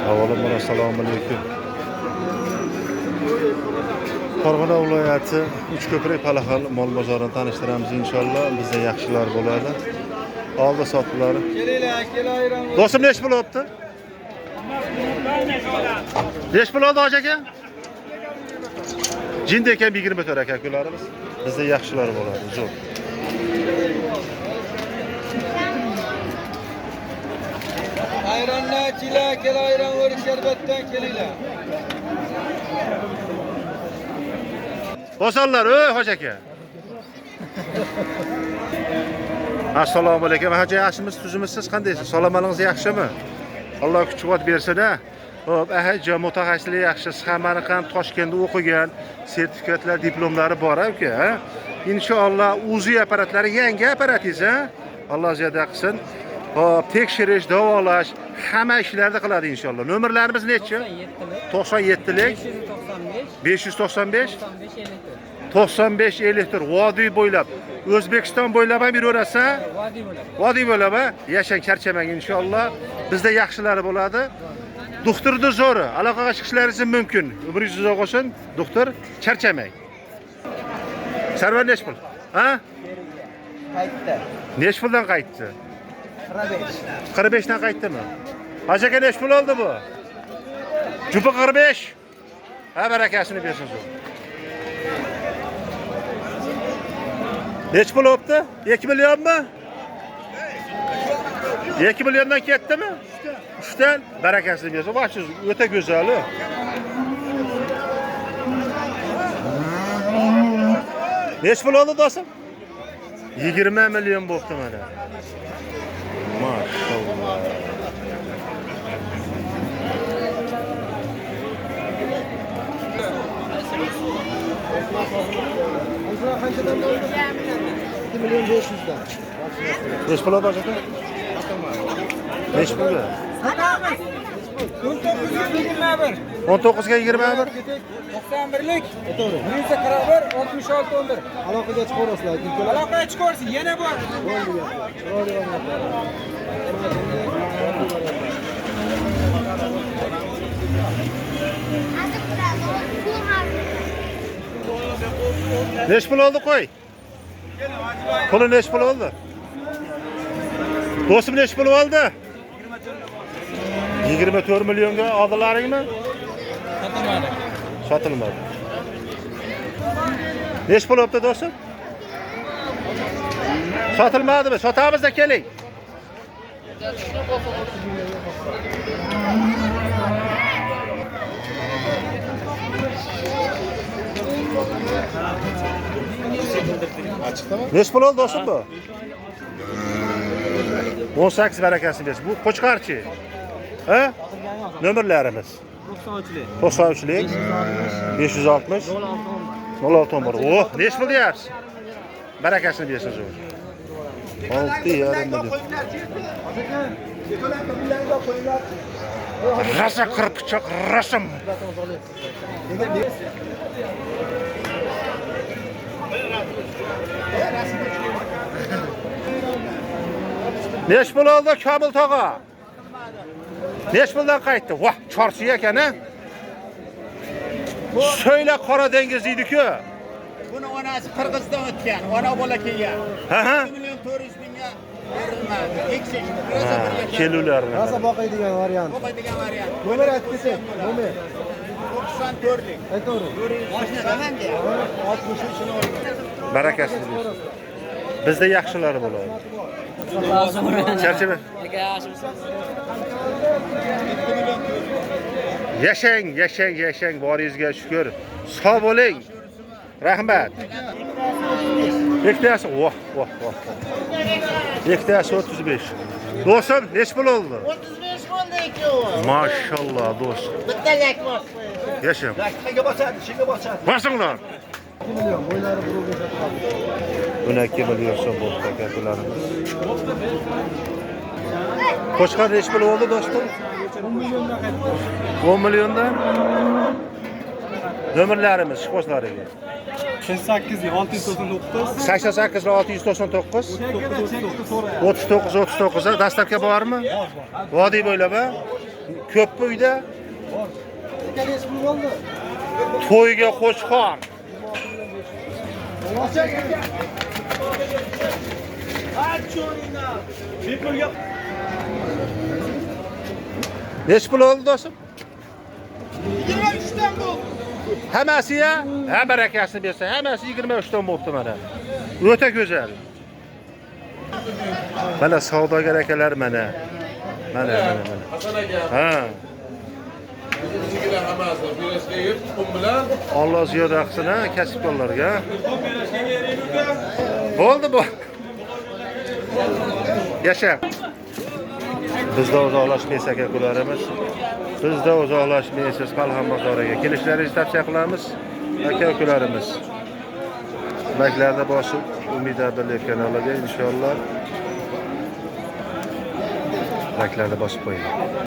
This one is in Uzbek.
Avvalambor assalomu alaykum. Farg'ona viloyati Uchko'prik Palaxal mol bozorini tanishtiramiz inshaalloh. Bizda yaxshilar bo'ladi. Oldi sotdilari. Do'stim nech pul olibdi? Nech pul oldi hoji aka? Jinda ekan 24 aka akalarimiz. Bizda yaxshilar bo'ladi, zo'r. Ayranlar ichinglar, kel ayran o'rik sharbatdan kelinglar. Bosonlar, ey hoji aka. Assalomu alaykum. Hoji, yaxshimisiz, tuzimisiz, qandaysiz? Salomatingiz yaxshimi? Alloh kuch-quvvat bersin-a. Xo'p, aha, mutaxassislik yaxshi. Samarqand, Toshkentda o'qigan, sertifikatlar, diplomlari bor aka, ha? Inshaalloh UZI apparatlari yangi apparatingiz, ha? Alloh ziyoda qilsin. Xo'p, tekshirish, davolash, hamma ishlarni qiladi inshaalloh. Nomerlarimiz nechi? 97lik 595 95 54 vodiy bo'ylab O'zbekiston bo'ylab ham yuraverasiz. Vodiy bo'ylab, ha? Yashang, charchamang inshaalloh. Bizda yaxshilari bo'ladi. Doktorni zo'ri, aloqaga chiqishlaringiz mumkin. Umringiz uzoq bo'lsin, doktor, charchamang. Sarvar nech pul? Ha? Qaytdi. Nech puldan qaytdi? 45. 45 dan qaytdimi? Hoji aka nech pul oldi bu? Jupi 45. Ha, barakasini bersin zo'r. Nech pul olibdi? 2 millionmi? 2 milliondan ketdimi? 3dan barakasini bersin. Вообще o'ta go'zal. Nech pul oldi do'stim? 20 million bo'pti mana. Maşallah. Qanchadan bo'ldi? 2 million 500 dan. Nech pul oldi aka? Nech pul? Sotamiz. 19 21. 19 ga 21. 91lik. To'g'ri. 141 66 11. Aloqaga chiqaverasizlar. Aloqaga chiqaversin, yana bor. Bo'ldi. Chiroyli variantlar. Nech pul oldi qo'y? Puli nech pul oldi? Do'stim nech pul oldi? 24 millionga oldilaringmi? Sotilmadi. Sotilmadi. Nech pul olibdi do'stim? Sotilmadimi? Sotamiz-da keling. Nech pul oldi do'stim bu? 18 barakasini bersin. Bu qo'chqarchi. Ha? Nomerlarimiz 93lik. 93lik 560 06 11. Oh, nech pul deyapsiz? Barakasini bersin zo'r. 6,5 million. Rosa qirpichoq, rasm. Nech pul oldi Komil tog'a? Nech puldan qaytdi? Voh, chorsi ekan, ha? So'yla Qora dengiz deydi-ku. Buni onasi Qirg'izdan o'tgan, ona bola kelgan. Ha ha. 2 million 400 mingga berilmadi. Tekshirish rosa birga Keluvlarni. Rosa boqadigan variant. Boqadigan variant. Nomer aytib ketsak, nomer. 94lik. Aytavering. Mashinaman deyapti. 63 ni olgan. Barakasini bersin. Bizda yaxshilari bo'ladi. Charchama. Yashang, yashang, yashang, boringizga shukr. Sog' bo'ling. Rahmat. Ikkitasi, voh, voh, voh. Ikkitasi 35. Do'stim, nech pul oldi? 35 bo'ldi ikkovi. Maşalloh, do'st. Bitta lak bosdi. Yashang. Lakga bosadi, shunga bosadi. Bosinglar. 2 million bo'ylari burug'i sotiladi. 12 million so'm bo'ldi akalarimiz. Qo'chqor nech pul oldi do'stim? 10 milliondan qaytdi. 10 milliondan. Nomerlarimiz ishqibozlariga. 88 699 88 699 39 39 dastavka bormi? Vodiy bo'ylab, ha? Ko'pmi uyda? Bor. Aka, nechi pul bo'ldi? To'yga qo'chqor. Nechi pul oldi do'stim? 23 dan bo'ldi. Hammasi ya? Ha, barakasini bersin. Hammasi 23 dan bo'libdi mana. O'ta go'zal. Mana savdogar akalar mana. Mana mana mana. Hasan aka, Ha. biznikilar hammasi berishga yeb tuxum bilan Alloh ziyoda qilsin ha kasbkorlarga. Bo'ldi bu. Yasha. Bizda uzoqlashmaysiz aka ukalarimiz. Bizda uzoqlashmaysiz Palxon bozoriga. Kelishlaringizni tavsiya qilamiz aka ukalarimiz. Layklarni bosib Umid Abdullayev kanaliga inshaalloh layklarni bosib qo'ying.